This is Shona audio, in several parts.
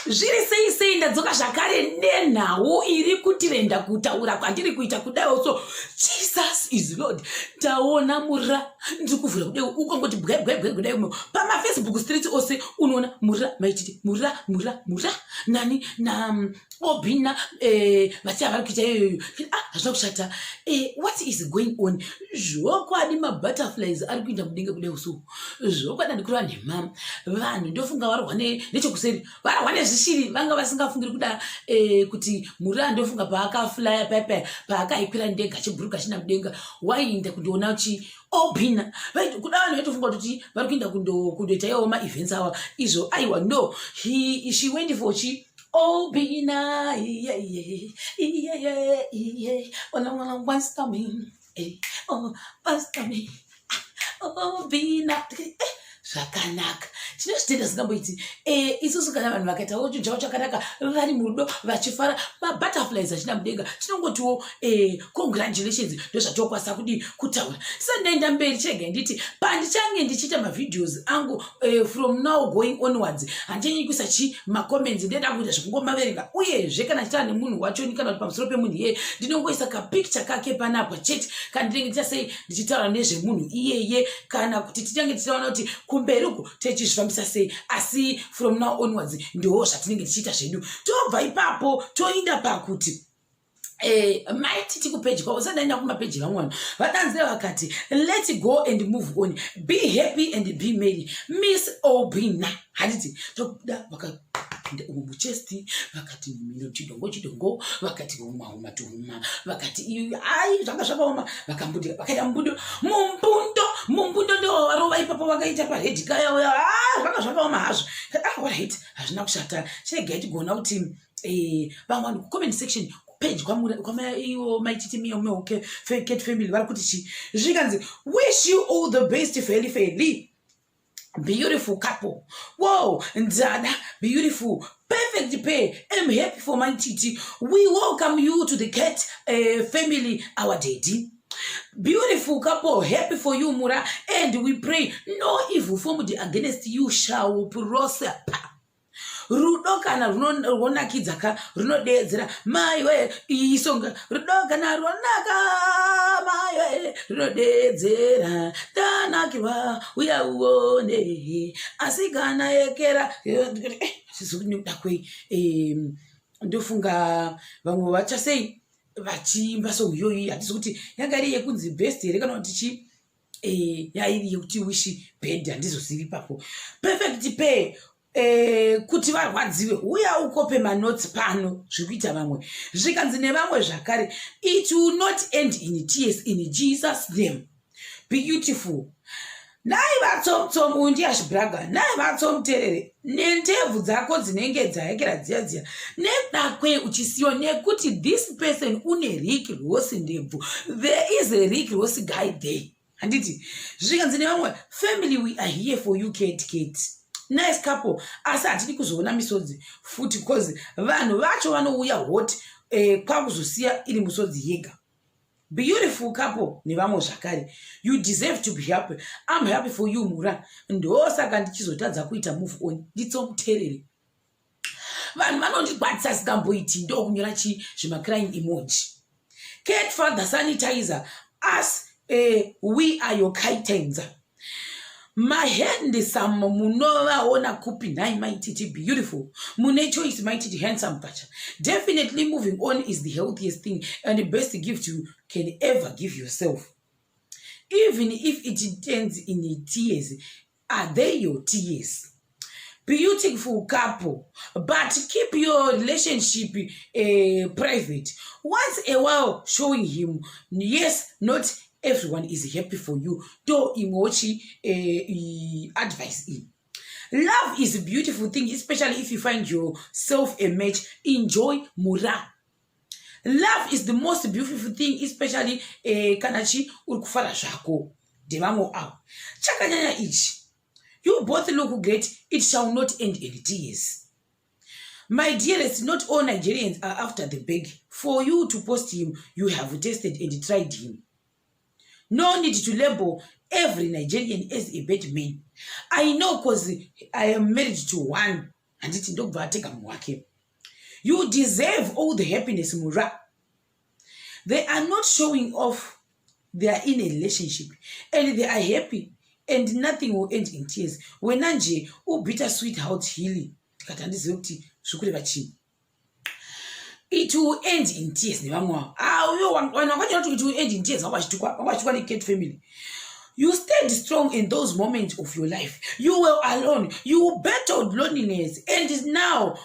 Zviri sei sei, ndadzoka zvakare nenhau iri kutirenda kutaura kwandiri kuita kudaiwo. So Jesus is Lord. Ndaona Mura, ndiri kuvhura kudai, ukongoti bwebwebwe kudai umo pamaFacebook street ose unoona Mura Maititi, Mura, Mura, Mura nani na Obina vasiya vari kuita iyoyo. Ah, hazvina kushata. What is going on? Zvokwadi mabutterflies ari kuinda mudenga kudai. So zvokwadi handikureva nhema. Vanhu ndofunga varwa nechekuseri, varwa nezvishiri vanga vasingafungiri kuda kuti Mura, ndofunga paakaflya paipai, paakaikwira ndege achibhuruka achina mudenga, waiinda kundoona chi Obina. Kuda vanhu vaitofunga kuti vari kuinda kundoita iwawo maevents awa izvo. Aiwa, no, she went for chi Obina. Yeah. What's coming? Eh, oh, what's coming? Obina. Zvakanaka, tinozvitenda singamboiti. Isusu kana vanhu vakaitawo chinhu chavo chakanaka, vari murudo, vachifara, mabutterflies achina mudenga, tinongotiwo congratulations. Ndozvatokwanisa kudii kutaura. Sandaenda mberi, chega nditi pandichange ndichiita mavideos angu from now going onwards, handichanyanyi kuisa chi macomments. Ndenda kuita zvekungomaverenga. Uyezve kana ndichitaura nemunhu wachoni kana kuti pamusoro pemunhu iyeye, ndinongoisa kapicture kake panapa chete kana ndinenge ndicha sei ndichitaura nezvemunhu iyeye, kana kuti tichange tichaona kuti kumberi uku tichizvifambisa sei. Asi from now onwards ndo zvatinenge tichiita zvedu. Tobva ipapo toinda pakuti Maititi kupeji kwavo. Sandaenda kumapeji, vamwe vanhu vadanzira vakati, "Let's go and move on, be happy and be merry, Miss Obina." Handiti tobuda vakapinda umu muchest, vakati mino chidongo chidongo, vakati huma huma tuhuma, vakati ai zvanga zvakaoma, vakambudika, vakaita mumbundo mumbundo mumbundo, ndo varova ipapo, vakaita pared kaya. Zvanga zvakaoma hazvo. Ah, alright, hazvina kushata. Chiregai tigona kuti vamwe vanhu kucomment section page kwamaiwo Maititi Miyo Cat family vari kuti chi. Zvikanzi, "Wish you all the best, feli feli, beautiful couple. Wow, ndada beautiful, perfect pair. I'm happy for my Titi. We welcome you to the Cat family, our daddy. Beautiful couple. Happy for you, Mura, and we pray no evil formed against you shall prosper. Rudo kana rwonakidza ka runodeedzera maiwe isonga. Rudo kana rwonaka maiwe runodeedzera, tanakirwa, uya uone. Asi kana yekera nekuda kwei, ndofunga vamwe vachasei vachiimba song iyoyi. Hatisi kuti yanga iri yekunzi best here kana kuti chi yairi yekuti wish bed, handizozivi ipapo. Perfect pair. Kuti varwadziwe, uya ukope manotsi pano zviri kuita vamwe. Zvikanzi nevamwe zvakare, "It will not end in tears, in Jesus name. Beautiful." Nai vatsomutsomu, uyu ndiAshbraga. Nai vatsomuterere nendebvu dzako dzinenge dzayakira dziya dziya, nedakwe uchisiyiwa nekuti this person une Rick Ross ndebvu. There is a Rick Ross guy there, handiti? Zvikanzi nevamwe, "Family, we are here for you, Kate. Kate, nice couple, asi hatidi kuzoona misodzi futi because vanhu vacho vanouya hot kwakuzosiya iri misodzi yega. Beautiful couple." Nevamwe zvakare, "You deserve to be happy. I'm happy for you, Mura. Ndosaka ndichizotadza kuita move on." Nditsomuterere, vanhu vanondigwadzisa singamboiti. Ndokunyora chi zvimacrying emoji. "Cat father sanitizer us, we are your kitens. Mahandsome munovaona kupi nhai Maititi? Beautiful, mune choice Maititi, handsome pacha. Definitely moving on is the healthiest thing and the best gift you can ever give yourself, even if it ends in tears. Are they your tears? Beautiful couple, but keep your relationship private. Once a while showing him. Yes, not everyone is happy for you." To imwechi advice in love is a beautiful thing, especially if you find yourself a match. Enjoy, Mura. Love is the most beautiful thing, especially kana chi uri kufara zvako. Ndevamwe avo. Chakanyanya ichi, "You both look great. It shall not end in tears, my dearest. Not all Nigerians are after the bag. For you to post him, you have tested and tried him. No need to label every Nigerian as a bad man. I know 'cause I am married to one." Handiti ndokubva atega munhu wake. You deserve all the happiness, Mura. They are not showing off. They are in a relationship and they are happy and nothing will end in tears. Wena nje ubitter sweet heart healing. Tikati handizive kuti zvikureva chii. It will end in tears nevamwe vavo. Ah, uyo vanhu vakanyora kuti it will end in tears vanga vachitukwa, vanga vachitukwa necat family. You stayed strong in those moments of your life. You were alone. You battled loneliness. And now,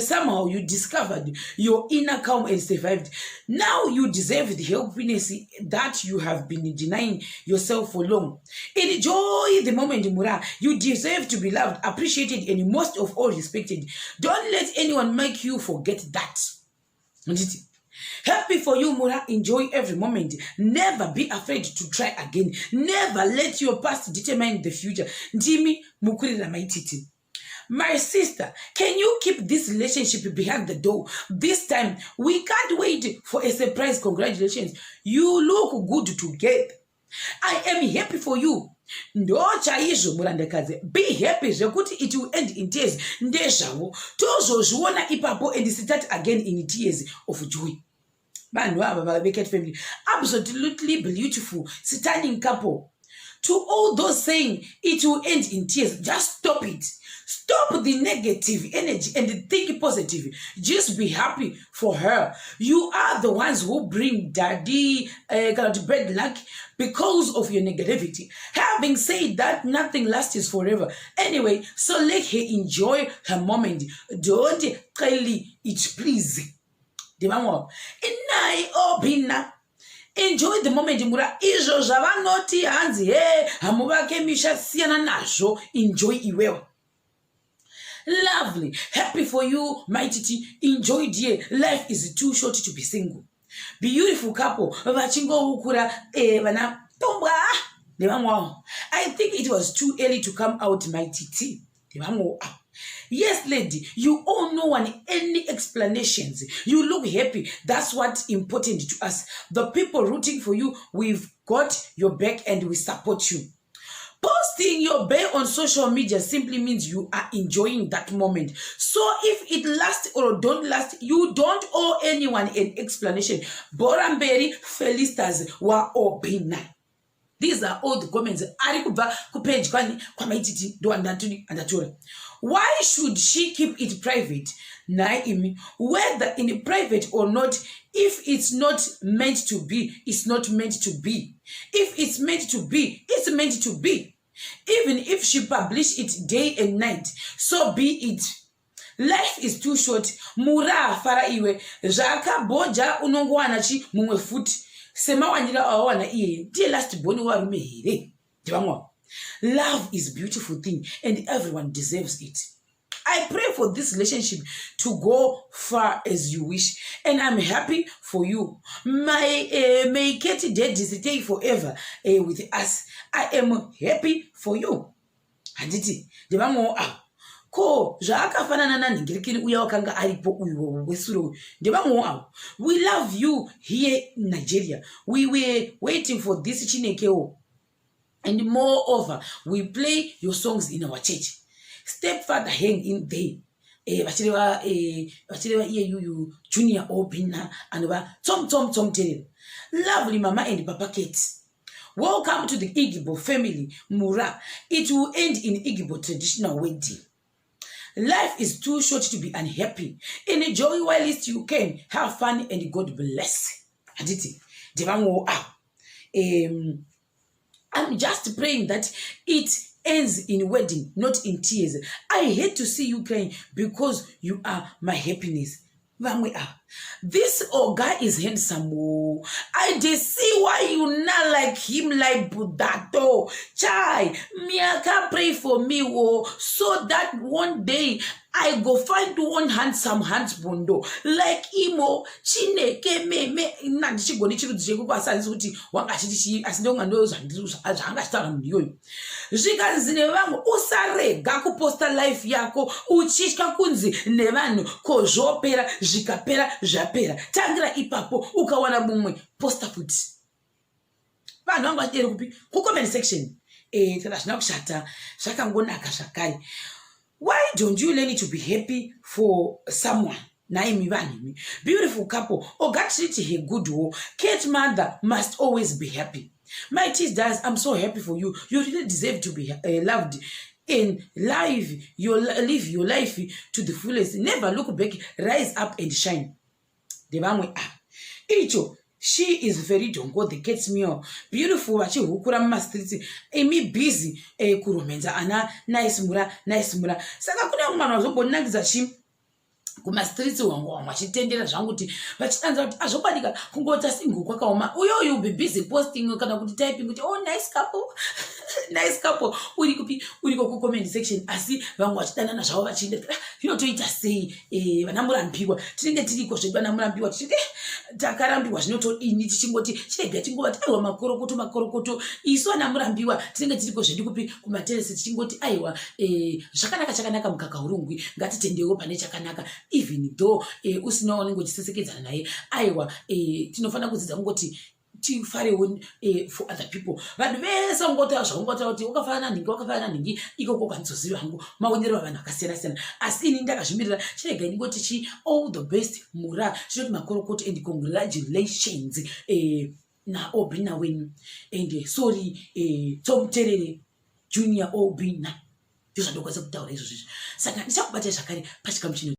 somehow, you discovered your inner calm and survived. Now you deserve the happiness that you have been denying yourself for long. Enjoy the moment, Mura. You deserve to be loved, appreciated, and most of all, respected. Don't let anyone make you forget that. Handiti? Happy for you, Mura. Enjoy every moment. Never be afraid to try again. Never let your past determine the future. Ndimi mukurira maititi. My sister, can you keep this relationship behind the door? This time, we can't wait for a surprise. Congratulations. You look good together. I am happy for you. Ndo chaizvo, murandakadzi, be happy. Zvekuti it will end in tears ndezvavo, tozozviona ipapo and start again in tears of joy. Vanhu ava vecat family, absolutely beautiful, stunning couple. To all those saying it will end in tears, just stop it. Stop the negative energy and think positive. Just be happy for her. You are the ones who bring daddy kana kuti bad luck because of your negativity. Having said that, nothing lasts forever anyway, so let her enjoy her moment. Don't kill it, please. Ndevamwe inai Obina. Enjoy the moment, Mura. Izvo zvavanoti hanzi he hamuvake misha, siyana nazvo. Enjoy iwewe. Lovely. Happy for you, Maititi. Enjoy, dear. Life is too short to be single. Beautiful couple. Vachingoukura vana tombwa nevamwe vavo. I think it was too early to come out, Maititi. Nevamwewo avo. Yes, lady, you owe no one any explanations. You look happy. That's what important to us. The people rooting for you, we've got your back and we support you. Posting your bae on social media simply means you are enjoying that moment. So if it lasts or don't last, you don't owe anyone an explanation. Boramberi Felistas wa Obina. These are all the comments ari kubva kupage kwani kwamaititi ndowandatuni andatora. Why should she keep it private? Nhai imi, whether in private or not, if it's not meant to be, it's not meant to be. If it's meant to be, it's meant to be. Even if she publish it day and night, so be it. Life is too short. Mura, fara iwe. Zvakabhoja unongowana chi mumwe futi semawaniro awawana iyeye. Ndiye last born warume here? Ndevamwe. Love is beautiful thing and everyone deserves it. I pray for this relationship to go far as you wish, and I'm happy for you. May Katie Daddy stay forever with us. I am happy for you. Handiti ndevamwewo avo. Ko zvaakafanana nanhingirikiri uya wakanga aripo uyu wesure uyu? Ndevamwewo avo. We love you here in Nigeria. We were waiting for this Chinekewo, and moreover, we play your songs in our church. Stepfather, hang in there. Vachireva iye yuyu Junior Obina anova tsom tsom tsom terera. Lovely mama and papa Kate. Welcome to the Igbo family, Mura. It will end in Igbo traditional wedding. Life is too short to be unhappy. Enjoy whilst you can. Have fun and God bless. Handiti ndevamwewo avo. I'm just praying that it ends in wedding, not in tears. I hate to see you crying because you are my happiness. Vamwe ava. This oga is handsome. Oh. I dey see why you not like him like Budato. Chai, Miaka, pray for me, oh, so that one day I go find one handsome husband like imo. Chineke meme na ndichigoni chirudzi chekuko, asi handisi kuti wanga achiti chii, asi ndonga ndo zvaanga achitaura munhu iyoyo. Zvikanzi nevamwe, usarega kuposta life yako uchitya kunzi nevanhu ko zvopera. Zvikapera, zvapera. Tangira ipapo, ukawana mumwe, posta futi. Vanhu vangu vachidere kupi? Kucomment section. Kana zvina kushata, zvakangonaka zvakare. Why don't you learn to be happy for someone? Naimi vanhu imi. Beautiful couple. Oga treat her good wo. Kate mother must always be happy. My does, I'm so happy for you. You really deserve to be loved and live your life to the fullest. Never look back. Rise up and shine. Ndevamwe ah. Icho she is very dongo the cats meal beautiful vachihukura mumastreets imi busy kuromenza ana nice mura nice mura. Saka kune vamwe vanhu vazombonakidza chi kumastreets wangu wamwe vachitendera zvangu kuti vachidanza kuti azvokwadika kungota single kwakaoma. Uyo you be busy posting kana kuti typing kuti, "Oh, nice couple, nice couple." Uri kupi? Uriko kucomment section, asi vamwe vachidanana zvavo vachienda. Ah, zvinotoita sei? Vana murambiwa tinenge tiriko zvedu, vana murambiwa tichiti takarambiwa zvinotodini? Tichingoti chirega tingovati aiwa, makorokoto, makorokoto. Isu vana murambiwa tinenge tiriko zvedu kupi? Kumateresi, tichingoti aiwa, zvakanaka, chakanaka mukaka urungwi. Ngatitendewo pane chakanaka, even though usina unenge uchisesekedzana naye. Aiwa, tinofanira kudzidza kungoti tifarewo for other people. Vanhu vese ungotaura zvaungotaura kuti wakafanana nhingi, wakafanana nhingi, ikoko kwandizoziva hangu maonero avanhu akasiyana siyana, asi ini ndakazvimirira. Chiregai ndingoti chi all the best mura, chinoti makorokoto and congratulations naObina wenyu. And sorry, Tomuterere Junior Obina, ndozvandokwanisa kutaura izvozvizvi. Saka ndichakubatai zvakare pachikamu chino.